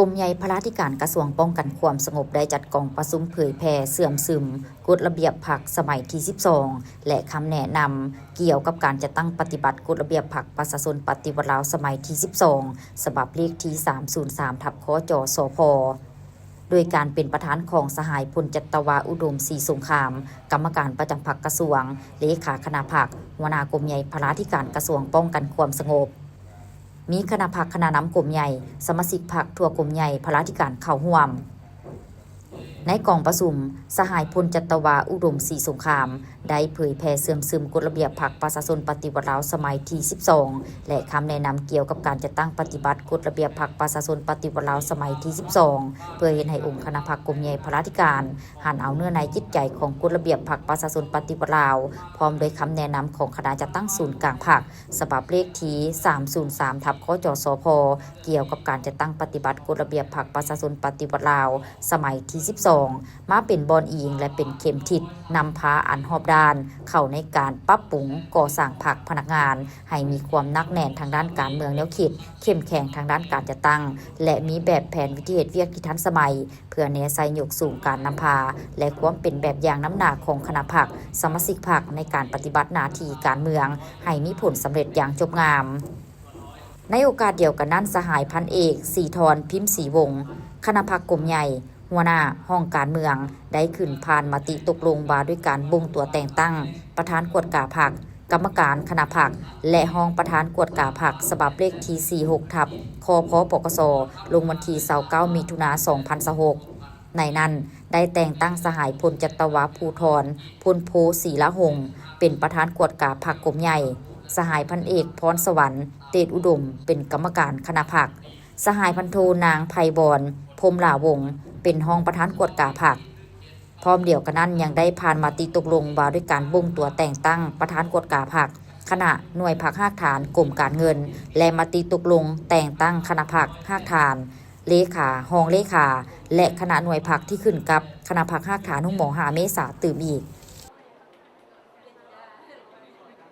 ກົມໃຫຍ່ພະລາທິການກະຊວງປ້ອງກັນຄວາມສະຫງົບ ໄດ້ຈັດກອງປະຊຸມເຜີຍແຜ່ເຊື່ອມຊຶມກົດລະບຽບພັກສະໄໝທີສິບສອງ ແລະ ຄຳແນະນຳກ່ຽວກັບການຈັດຕັ້ງປະຕິບັດກົດລະບຽບພັກປະຊາຊົນປະຕິວັດລາວສະໄໝທີສິບສອງ ສະບັບເລກທີສາມສູນສາມ ທັບ ຄຈສພ ໂດຍການເປັນປະທານຂອງສະຫາຍພົນຈັດຕະວາ ອຸດົມ ສີສົງຄາມ ກຳມະການປະຈຳພັກກະຊວງ, ເລຂາຄະນະພັກ, ຫົວໜ້າກົມໃຫຍ່ພະລາທິການກະຊວງປ້ອງກັນຄວາມສະຫງົບ. ມີຄະນະພັກ, ຄະນະນຳກົມໃຫຍ່, ສະມາຊິກພັກທົ່ວກົມໃຫຍ່, ພະລາທິການເຂົ້າຮ່ວມ. ໃນກອງປະຊຸມ, ສະຫາຍພົນຈັດຕະວາ ອຸດົມ ສີສົງຄາມ ໄດ້ເຜີຍແຜ່ເຊື່ອມຊຶມກົດລະບຽບພັກປະຊາຊົນປະຕິວັດລາວສະໄໝທີສິບສອງ ແລະ ຄຳແນະນຳກ່ຽວກັບການຈັດຕັ້ງປະຕິບັດກົດລະບຽບພັກປະຊາຊົນປະຕິວັດລາວສະໄໝທີສິບສອງ ເພື່ອເຮັດໃຫ້ອົງຄະນະພັກກົມໃຫຍ່ພະລາທິການ ຫັນເອົາເນື້ອໃນຈິດໃຈຂອງກົດລະບຽບພັກປະຊາຊົນປະຕິວັດລາວ ພ້ອມດ້ວຍຄຳແນະນຳຂອງຄະນະຈັດຕັ້ງສູນກາງພັກ ສະບັບເລກທີສາມສູນສາມ ທັບ ຄຈສພ ກ່ຽວກັບການຈັດຕັ້ງປະຕິບັດກົດລະບຽບພັກປະຊາຊົນປະຕິວັດລາວ ສະໄໝທີສິບສອງ ມາເປັນບ່ອນອີງ ແລະ ເປັນເຂັມທິດນຳພາອັນຮອບດ້ານ ເຂົ້າໃນການປັບປຸງກໍ່ສ້າງພັກພະນັກງານ ໃຫ້ມີຄວາມໜັກແໜ້ນທາງດ້ານການເມືອງແນວຄິດ, ເຂັ້ມແຂງທາງດ້ານການຈັດຕັ້ງ ແລະ ມີແບບແຜນວິທີເຮັດວຽກທີ່ທັນສະໄໝ ເພື່ອແນໃສ່ຍົກສູງການນຳພາ ແລະ ຄວາມເປັນແບບຢ່າງນຳໜ້າຂອງຄະນະພັກ, ສະມາຊິກພັກ ໃນການປະຕິບັດໜ້າທີ່ການເມືອງ ໃຫ້ມີຜົນສຳເລັດຢ່າງຈົບງາມ. ໃນໂອກາດດຽວກັນນັ້ນ, ສະຫາຍພັນເອກ ສີທອນ ພິມສີວົງ ຄະນະພັກກົມໃຫຍ່, ຫົວໜ້າຫ້ອງການເມືອງ ໄດ້ຂຶ້ນຜ່ານມະຕິຕົກລົງວ່າດ້ວຍການບົ່ງຕົວແຕ່ງຕັ້ງປະທານກວດກາພັກ, ກຳມະການຄະນະພັກ ແລະ ຮອງປະທານກວດກາພັກ ສະບັບເລກທີສີ່ຫົກ ທັບ ຄພປກສ ລົງວັນທີຊາວເກົ້າ ມິຖຸນາ ສອງພັນຊາວຫົກ. ໃນນັ້ນໄດ້ແຕ່ງຕັ້ງສະຫາຍພົນຈັດຕະວາ ພູທອນ ພົນໂພ ສີລະຫົງ ເປັນປະທານກວດກາພັກກົມໃຫຍ່, ສະຫາຍພັນເອກ ພອນສະຫວັນ ເຕດອຸດົມ ເປັນກຳມະການຄະນະພັກ, ສະຫາຍພັນໂທ ນາງ ໄພບອນ ພົມຫຼາວົງ ເປັນຮອງປະທານກວດກາພັກ. ພ້ອມດຽວກັນນັ້ນ ຍັງໄດ້ຜ່ານມະຕິຕົກລົງວ່າດ້ວຍການບົ່ງຕົວແຕ່ງຕັ້ງປະທານກວດກາພັກ, ຄະນະໜ່ວຍພັກຮາກຖານກົມການເງິນ ແລະ ມະຕິຕົກລົງແຕ່ງຕັ້ງຄະນະພັກຮາກຖານ, ເລຂາ, ຮອງເລຂາ ແລະ ຄະນະໜ່ວຍພັກທີ່ຂຶ້ນກັບຄະນະພັກຮາກຖານໂຮງໝໍຫ້າເມສາຕື່ມອີກ.